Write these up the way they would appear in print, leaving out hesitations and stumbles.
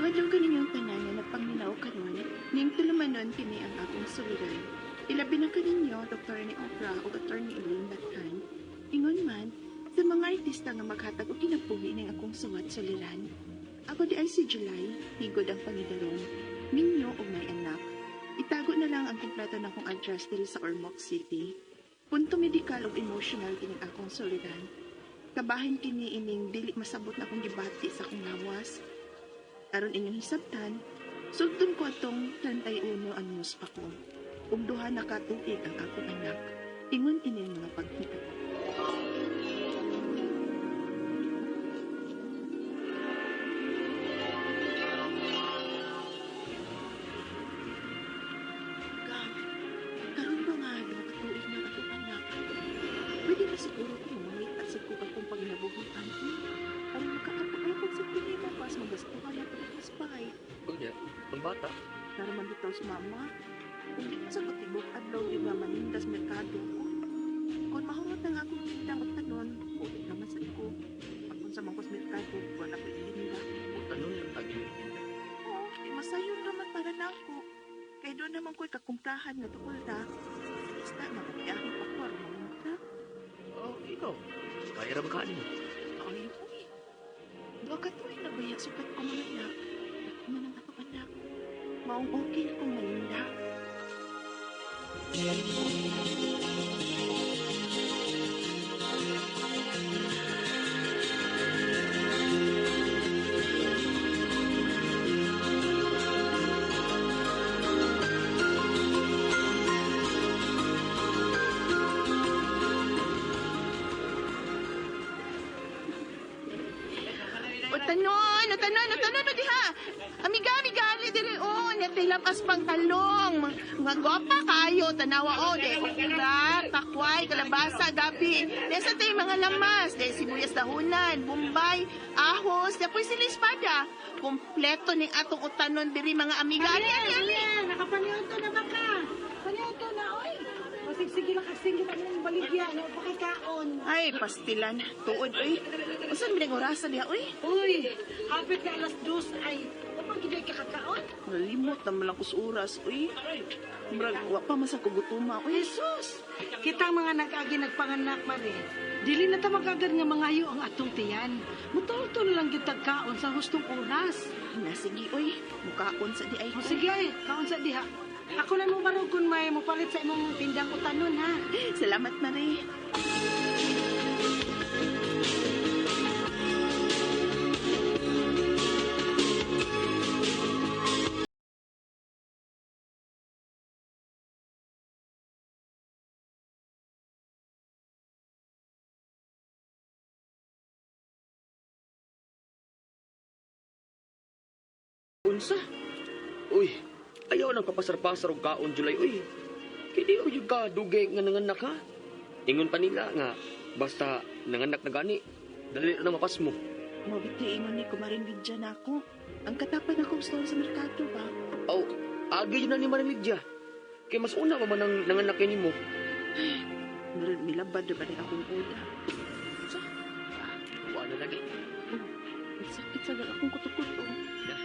Maayong adlaw kaninyong tanan nga nagpaminaw karon, ning tulumanon kini ang akong suliran. Ilabi na kaninyo Dr. ni Oprah ug Attorney Elaine Bathan. Ingon man sa mga artista nga maghatag og kinabuhi ning akong suwat suliran. Ako di ay si July, higod ang pangidaron. Minyo og may anak. Itago na lang ang kompleto na akong address diri sa Ormoc City. Punto medikal ug emotional kining akong suliran. Kabahin kini ining dili masabot na akong gibati sa akong lawas. Aron inyong hisabtan, sugdon ko atong 31 anyos pa ko. Ug duha na ka tuig ang akong anak. Ingon ining mga paghitabo. Gam, karon ba nga 2 ka tuig na ang akong anak? Pwede na siguro ko mamangita sa kung akong panginabuhian. Aron makaapag-apag sa tinimo pas magastuhan na ito sa bahay. Unya, ang bata. Naraman bitaw sa mama. Kung di sa katibok adlaw iba manindas merkado ko. Kung mahurot ang akong tindang at tanon, ulit naman sa ko. Pag sa mangkos merkado, wala ko itinda. O tanon lang tagin itinda. Oo, di masayon naman para na ako. Kaya doon naman ko'y kakumprahan nga tukol ra. Isda, mabubiyahe pa ko aron mamunta. Oh, ikaw. Kaya ra ba kanin? Ay, uy. Duha ka tuig na baya sukat ko mga anak. Dako man ang atong anak. Maong okay na kong maninda. Utanon, utanon, utanon, o diha. Amiga, amiga, ali diri o, natilam as pangtalong. Mga gwapa kayo, tanawa o, de okra, takway, kalabasa, gabi. Nesa tayo mga lamas, de sibuyas dahunan, bombay, ahos, de sila espada. Kompleto ning atong utanon diri mga amiga. Ali, ali, ali. Nakapaniunto na ba ka? Paniunto na, oy. Masigsige lang kasing kita mong baligya, no? Pakikaon. Ay, pastilan. Tuod, oy. Usan binang orasa diha, oy? Uy, hapit na 2:00 ay. Upang giday ka kakaon? Nalimot naman lang ko sa oras, uy. Murag, wa pa man sa kugutuma, uy. Jesus! Kitang mga nag-agi nagpanganak, Mare. Dili na ta magagad nga mangayo ang atong tiyan. Mutulto na lang gitag kaon sa hustong oras. Na, sige, uy. Mukaon sa di ay O ko. sige, ay, kaon sa diha. Ako na mo barog kung may mupalit sa imong tindang utanon, ha? Salamat, Mare. Unsa? Uy, ayaw nang papasar-pasar og kaon July, uy. Kay di yung ka dugay nga nanganak ha. Ingon pa nila nga basta nanganak na gani, dali na mapas mo. Mabiti ingon ni Kumaring Lydia na ako. Ang katapan akong store sa merkado ba? Aw, agi yun na ni Maring Lydia. Kay mas una pa man ang nanganak kay nimo. Meron milabad na ba ni akong oda? Unsa? Ah, wa na lagi. Oh, sakit sa akong kuto-kuto. Na.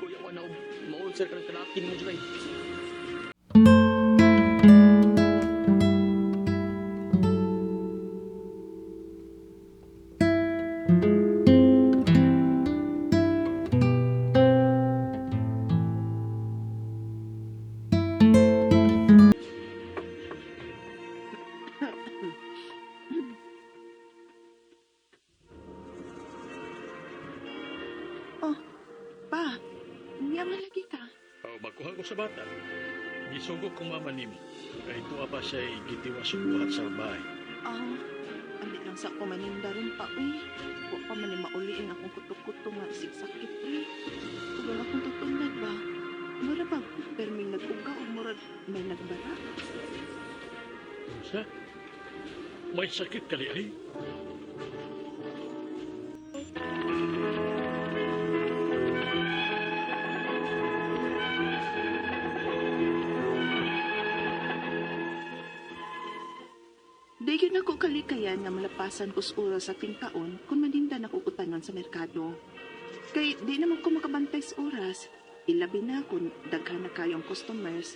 Kuya, wa na og maulser ka ng kalakin mo July. Oh, pa, niya malagi ka. Oh, baguhan ko sa bata. Gisugo kong mama nimo. Kay tuwa pa siya gitiwas og buhat sa bahay. Ah, ambit lang sa ako maninda rin pa, uy. Wa pa man ni mauli ang akong kuto-kuto nga isig sakit, uy. Ug ang akong tutundan ba? Mura ba, perming nag-uga o mura may nagbara? Unsa? May sakit kali ay? Di yun ako kalikayan nga malapasan ko sa oras sa tingkaon kung maninda na utanon sa merkado. Kay di naman ko makabantay sa oras. Ilabi na kung daghan na kayong customers.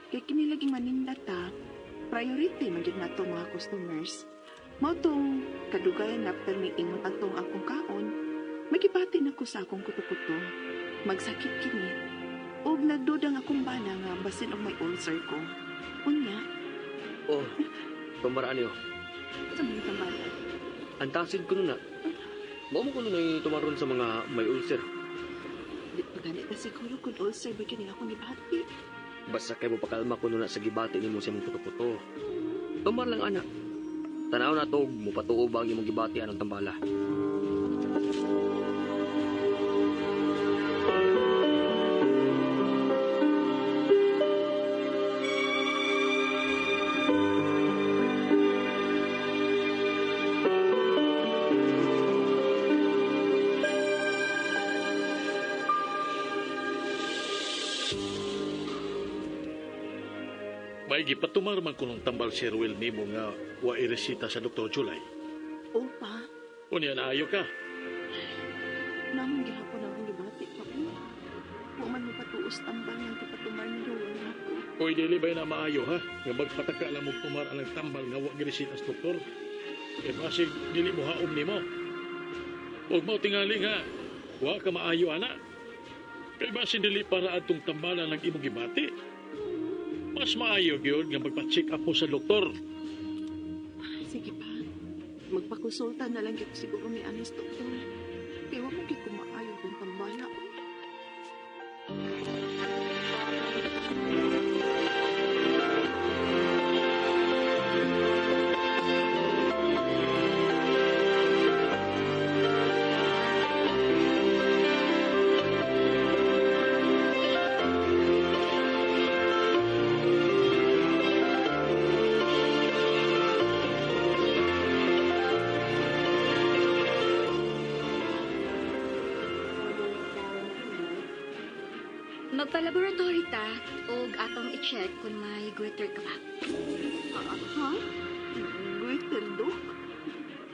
Kay kini laging maninda ta, priority man jud nato mga customers. Mao tong kadugayan na permi ingon atong akong kaon, magibati na ko sa akong kuto-kuto. Magsakit kini. Ug nagdudang akong bana nga basin og may ulcer ko. Unya, Oh, tumaraan niyo. sa mga tambala. Antasid ko na. Mao mo ko na tumaron sa mga may ulcer. Di pa ganit na siguro kung ulcer ba kini akong gibati. Basta kay mo pakalma ko na sa gibati nimo sa imong kuto-kuto. Tumar lang ana. Tanaw na tog mo patuo ba ang imong gibati anong tambala. May gipatumar man kunong tambal si Ruel nimo nga wa iresita sa Dr. July. Opa, Unya naayo ka. namon gihapon akong gibati pa ko. Wa man mo patuos tambal nga gipatumar ni Ruel nako. Oy, dili ba na maayo ha? Nga magpataka lang mo tumar ang tambal nga wa giresita sa doktor. E basig dili mo haom nimo. Ug mao tingali nga wa ka maayo ana. Kay basin dili para atong tambalan ang imong gibati. Mas maayo gyud nga magpa-check up mo sa doktor. Ay, sige pa. Magpakonsulta na lang gyud siguro ni Anis doktor. Kay wa man gyud ko maayo kung tambala. Oy. Magpa-laboratory ta og atong i-check kung may goiter ka ba. Ah, ha? Goiter, Dok?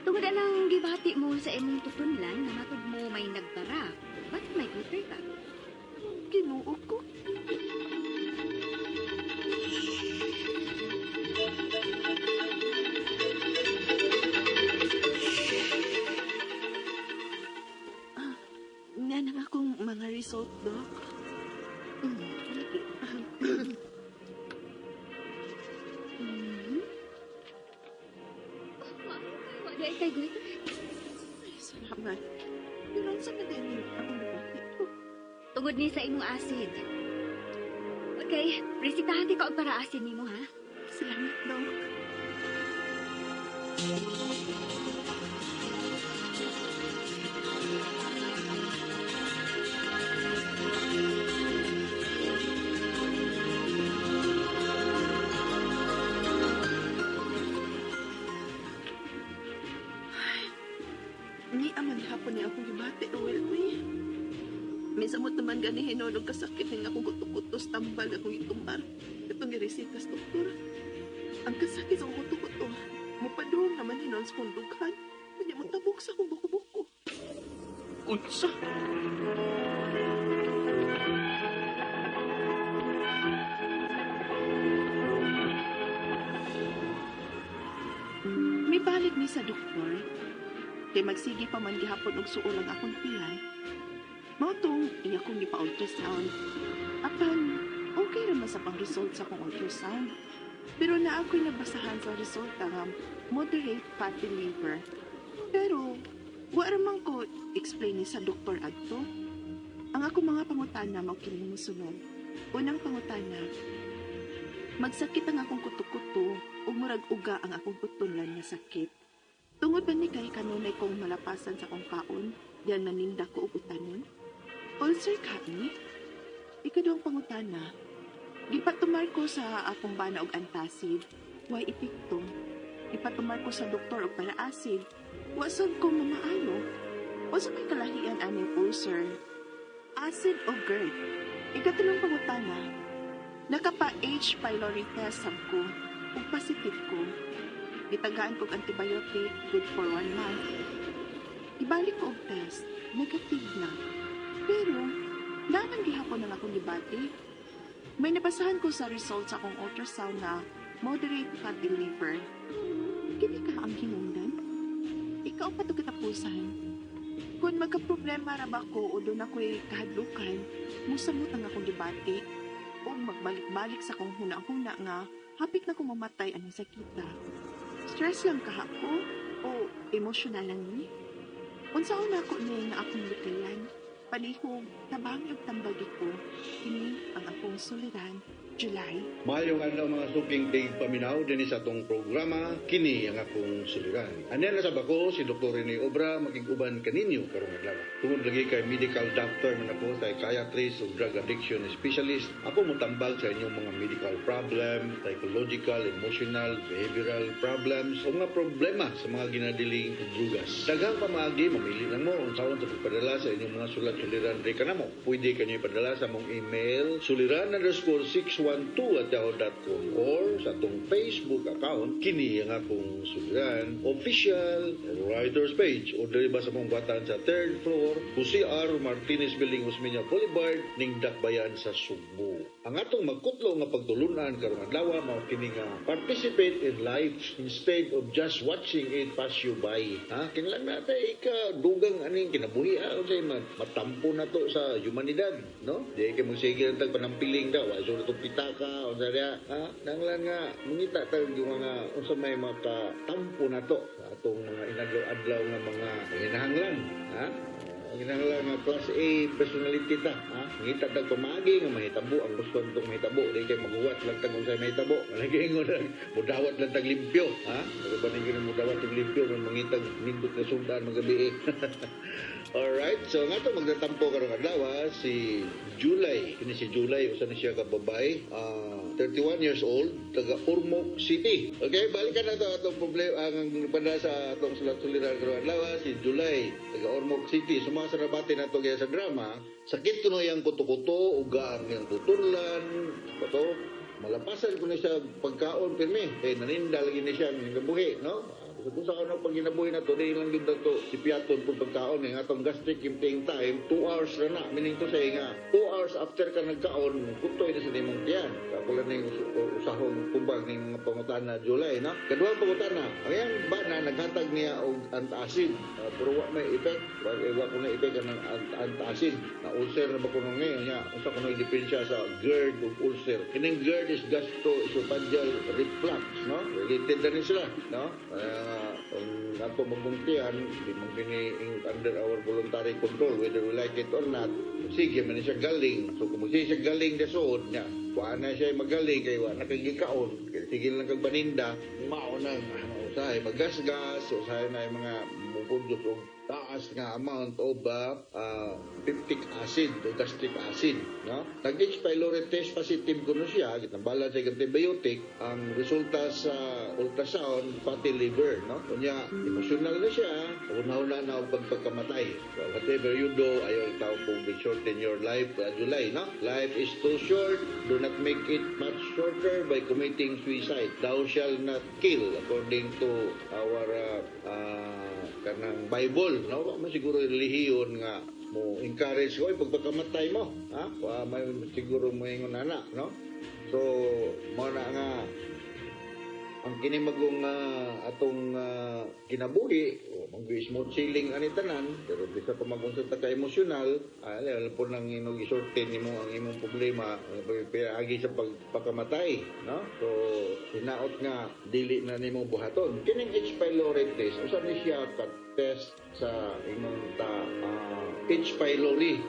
Tungod anang gibati mo sa imong tutunlan nga matud mo may nagbara, ba't may goiter ka? Ginoo ko. Ah, nga na akong mga result, Doc. Wa di ay kay goiter. Ay, salamat. Pero ang sama din akong nabati ko. Tungod ni sa imong acid. Okay, resitahan di ka og para acid nimo ha. Salamat, Doc. Ay, ni aman hapon ni akong gibati, Ruel, uy. Minsan mo naman gani hinolog kasakit ng akong kuto-kutos tambal akong itumar. Itong giresitas, doktor. Ang kasakit sa akong kuto-kuto, mupadung naman hinon sa kong dughan. Hindi mo tabok sa akong buko-buko. Unsa? May balik ni sa doktor. Kay magsige pa man gihapon og suol ang akong tiyan. Mao tong iya kong gipa-ultrasound. Apan, okay ra man sa pang-result sa akong ultrasound. Pero na ako'y nabasahan sa resulta nga moderate fatty liver. Pero, wa ra man ko explain ni sa doktor adto. Ang ako mga pangutana mao kini mosunod. Unang pangutana, magsakit ang akong kuto-kuto ug murag uga ang akong tutunlan nga sakit. Tungod ba ni kay kanunay kong malapasan sa akong kaon, diyan naninda ko og utanon? Ulcer ka ni? Ikaduhang pangutana, gipatumar ko sa akong bana og antacid, way epekto. Gipatumar ko sa doktor og para-acid, wa sad ko mamaayo. Unsa may kalahian aning ulcer? Acid o GERD? Ikatulong pangutana, nakapa H. Pylori test sab ko ug positive ko. Gitagaan kog antibiotic good for 1 month. Ibalik ko og test, negative na. Pero, naman gihapon ang akong gibati. May nabasahan ko sa results sa akong ultrasound na moderate fatty liver. Kini ka ang hinungdan? Ikaw pa to katapusan. Kung magka-problema ra ba ko o doon ako'y kahadlukan, musamot ang akong gibati o magbalik-balik sa akong huna-huna nga hapit na ko mamatay anong sakita. Stress lang kaha ko o emosyonal lang ni? Unsaon na ako ni nga akong likayan? Palihog, tabang og tambagi ko. Kini ang akong suliran, July. Maayong adlaw, mga suking tigpaminaw, dinhi sa atong programa, Kini ang Akong Suliran. Aniya na sab ako, si Dr. Rene Obra, makig-uban kaninyo karong adlaw. Tungod lagi kay medical doctor man ako, psychiatrist ug drug addiction specialist, ako motambag sa inyong mga medical problem, psychological, emotional, behavioral problems o mga problema sa mga ginadiling drugas. Daghang pamaagi, mamili lang mo unsaon sa pagpadala sa inyong mga sulat suliran diri kanamo. Pwede kanyo ipadala sa among email suliran_612@yahoo.com or sa atong Facebook account, Kini ang Akong Suliran Official Writers Page, o diri ba sa among batan sa third floor, Jose R. Martinez Building, Osmeña Boulevard, ning Dakbayan sa Sugbo. Ang atong magkutlo nga pagtulunan karong adlaw mao kini nga participate in life instead of just watching it pass you by. Ha? Kinahanglan na ika dugang aning kinabuhi ha, unsay matampo na to sa humanidad, no? Di kay magsige lang tag panampiling daw, wa so itong pitaka unsa diha, ha? Nanglan nga mangita tag yung mga unsa may makatampo na to sa atong mga inadlaw-adlaw nga mga hinahanglan, ha? Kinahanglan nga class A personality ta, ha? Ngita tag pamaagi nga mahitabo ang gusto nitong mahitabo, di kay maghuwat lang tag unsay mahitabo. Wala giingon lang mudawat lang tag limpyo, ha? Pero ba ning mudawat og limpyo man mangitag nindot nga sundan magabi. Alright, so nga to magtatampo karong adlaw si July. Kini si July, usa ni siya ka babae, 31 years old, taga Ormoc City. Okay, balikan na to atong problema ang padala sa atong sulat suliran karong adlaw si July, taga Ormoc City. Suma sa nabati nato kaya sa drama, sakit kuno yang kuto-kuto, uga ang iyang kutunlan, to malapasan ko na siya pagkaon pirmi. Eh, naninda lagi ni siya ang kinabuhi, no? Sa kung sa ano pag ginabuhi na to, di lang yun to si piaton pag pagkaon. Nga atong gastric emptying time, 2 hours na na. Meaning to say nga, 2 hours after ka nagkaon, kutoy na sa nimong tiyan. Kako lang yung usahon tubag ng mga pangutana, July, no? Kaduhang pangutana, ang iyang bana, naghatag niya og antacid. Pero wa may effect. Wa ko na effect ang antacid. Na ulcer na ba kuno ngayon niya? Unsa kuno diferensya sa GERD ug ulcer? Kining GERD is gastroesophageal reflux, no? Related na rin sila, no? Ang ato mabungtian, di man kini under our voluntary control whether we like it or not. Sige man siya galing. So kung sige siya galing desuod niya, wa na siya magaling kay wa na kay gikaon. Kay sige lang kag paninda, mao na usahay magasgas, usahay na yung mga muproduce og taas nga amount of peptic acid o gastric acid, no? Nag H. pylori test positive kuno siya, gitambalan sa antibiotic, ang resulta sa ultrasound, fatty liver, no? Unya emotional na siya, una-una na og pagpagkamatay. So whatever you do, ayaw tao kung shorten your life, July, no? Life is too short, do not make it much shorter by committing suicide. Thou shall not kill according to our kanang Bible, no? Wa man siguro relihiyon nga mo encourage ko ay pagpagkamatay mo, ha? Wa may siguro mo ingon ana, no? So mo na nga ang kini magong atong kinabuhi o mag smooth sailing ani tanan, pero bisa pa magunsa ta ka emosyonal, alam po nang inog isorte nimo ang imong problema agi sa pagpakamatay, no? So hinaot nga dili na nimo buhaton kining H. pylori test. Usa ni siya ka test sa imong ta H. pylori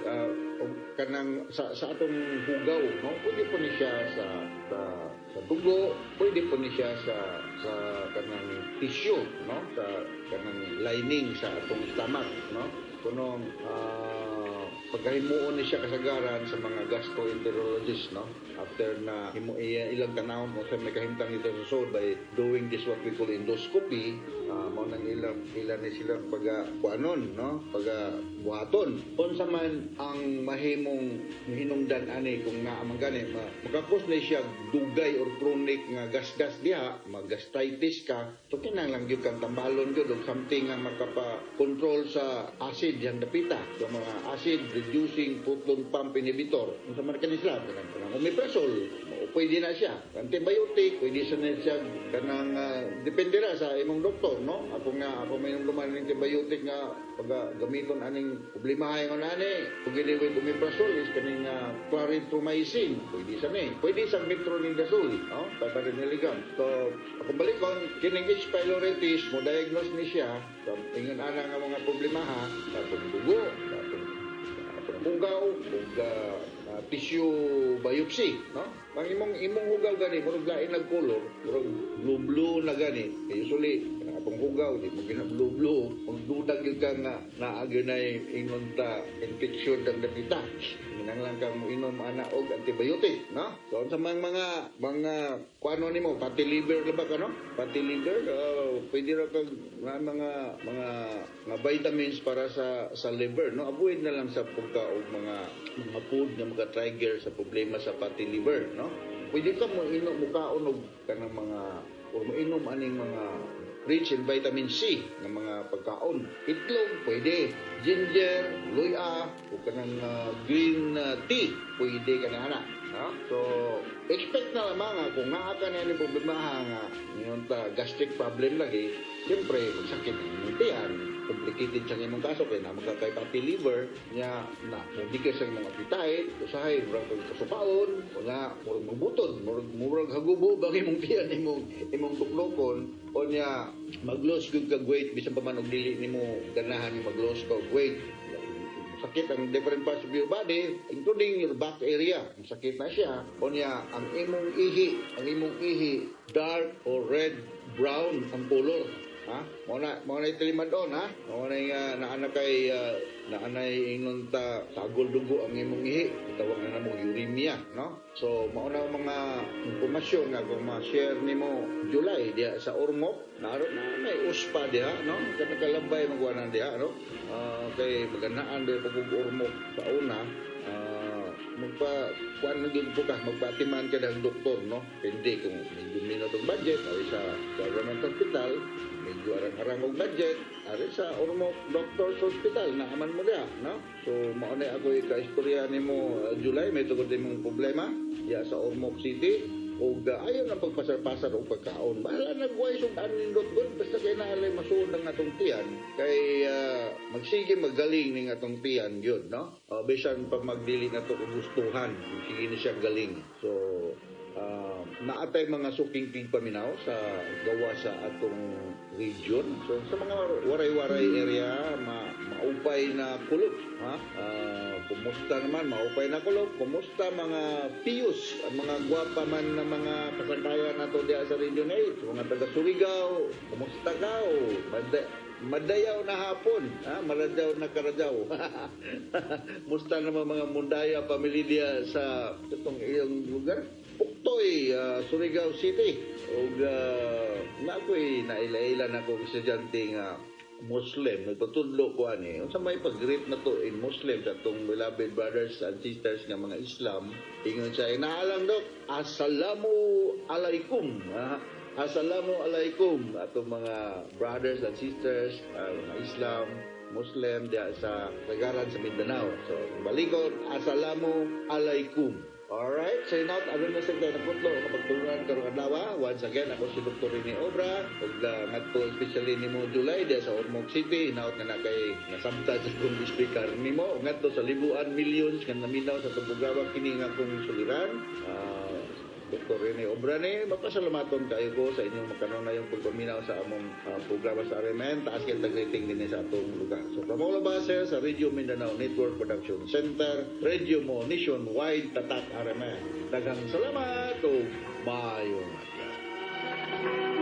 og kanang sa atong hugaw, no? Pwede po ni siya sa dugo, pwede po ni siya sa kanang tissue, no? Sa kanang lining sa atong stomach, no? Kunong pagkahimuon ni siya kasagaran sa mga gastroenterologist, no? After na himo iya ilang tanawon mo sa may kahimtang ito sa sod by doing this what we call endoscopy. Mao nang ila ila ni sila pag kuanon, no, pag buhaton. Unsa man ang mahimong hinungdan ani kung naa man gani makakos na siya dugay or chronic nga gasgas diha, magastritis ka, so kinahanglan gyud kang tambalon gyud og something nga makapa-control sa acid diyang dapita. So mga acid reducing proton pump inhibitor, unsa man kani sila, kanang omeprazole, pwede na siya. Antibiotic, pwede sa na siya kanang depende ra sa imong doktor, no? Ako nga ako may duman ng antibiotic nga pag gamiton aning problema nga ani, together with omeprazole is kaning clarithromycin, pwede sa ni. Pwede sa metronidazole, no? 500 mg. So, akong balikon, kining H. pylori mo diagnose ni siya sa ingon ana nga mga problema ha, sa atong dugo, sa atong hugaw ug tissue biopsy, no? Ang imong imong hugaw gani murag lain nag color, murag blue blue na gani. Kay usually kanang atong hugaw di mo gina blue blue, magduda gyud ka nga naa gyud nay ingon ta infection ang dapita. Kinahanglan ka mo inom ana og antibiotic, no? So unsa man mga mga kuano nimo, fatty liver ba ka, no? Fatty liver, pwede ra kag nga mga mga mga vitamins para sa liver, no? Avoid na lang sa pagka og mga mga food nga maka-trigger sa problema sa fatty liver, no? Pwede ka mo inom, mukaon og kanang mga or mo inom aning mga rich in vitamin C nga mga pagkaon. Itlog pwede, ginger, luya, o kanang green tea, pwede ka na ana. No? So, expect na lamang nga kung naa ka na ni problema nga ingon ta gastric problem lagi, siyempre magsakit ang imong tiyan, complicated sa imong kaso kay naa man kay fatty liver nya na kung di ka sa imong appetite, usahay murag kag kasukaon o nga murag mabutod, murag murag hagubo ang imong tiyan, imong imong tuklokon o nya mag-lose gyud kag weight bisan pa man og dili nimo ganahan nga mag-lose ka og weight. Sakit ang different parts of your body, including your back area. Ang sakit na siya. O niya, ang imong ihi, dark or red, brown ang color. Ha? Mao na itilimad-on, ha? Mao na nga naana kay naanay ingon ta sagol dugo ang imong ihi. Itawag na namo uremia, no? So mao na ang mga impormasyon nga kung ma-share nimo, July, diha sa Ormoc, naaro na may USPA diha, no? Kana kalabay magwa na diha, no? Kay maganaan diha pag Ormoc sa una, magpa kuan na gyud po ka, magpaatiman ka ng doktor, no? Hindi kung medyo minot og budget, ari sa government hospital, medyo arang-arang og budget, ari sa Ormoc Doctors Hospital naaman mo diha, no? So mao na ako ika-istorya nimo, July, may tungod imong problema diha sa Ormoc City ug ayaw na pagpasar-pasar og pagkaon. Bahala na buhay sugdan nindot gud, basta kay naalay masuod ang atong tiyan kay magsige magaling ning atong tiyan gyud, no? Bisan pa magdili na to gustuhan, sige ni siya galing. So naatay mga suking tigpaminaw sa gawa sa atong region. So sa mga waray-waray area, maupay na kulop, ha? Kumusta naman, maupay na kulop? Kumusta mga piyos, ang mga gwapa man na mga kasangkayan nato diha sa Region 8, mga taga Surigao, kumusta ka? Madayaw na hapon, ha? Maradaw na karadaw. Musta naman mga Mundaya pamilya diha sa itong iyong lugar? Puktoy, Surigao City. Ug na ako'y naila-ila na akong estudyante nga Muslim, nagpatudlo ko ani. Unsa may pag-greet na to in Muslim sa atong beloved brothers and sisters nga mga Islam? Ingon siya, inaalang dok, "Assalamu alaikum." Ha? Assalamu alaikum atong mga brothers and sisters, mga Islam, Muslim diha sa Tagaran sa Mindanao. So, balikon, assalamu alaikum. Alright, so now, ano na sa tayo naputlo, kapag tulungan karong adlaw. Once again, ako si Dr. Rene Obra, ug ngadto especially nimo, July, diha sa Ormoc City, hinaot nga na kay nasabtan sa kong speaker nimo, ug ngadto sa libuan millions nga naminaw sa atong programa kini nga akong suliran. Dr. Rene Obrane, mapasalamaton kayo ko sa inyong makanunayong pagpaminaw sa among programa sa RMN. Taas kay tag-rating din sa atong lugar. So, from all of us here sa Radio Mindanao Network Production Center, Radio Mo Nationwide, Tatak RMN. Daghang salamat o maayong adlaw.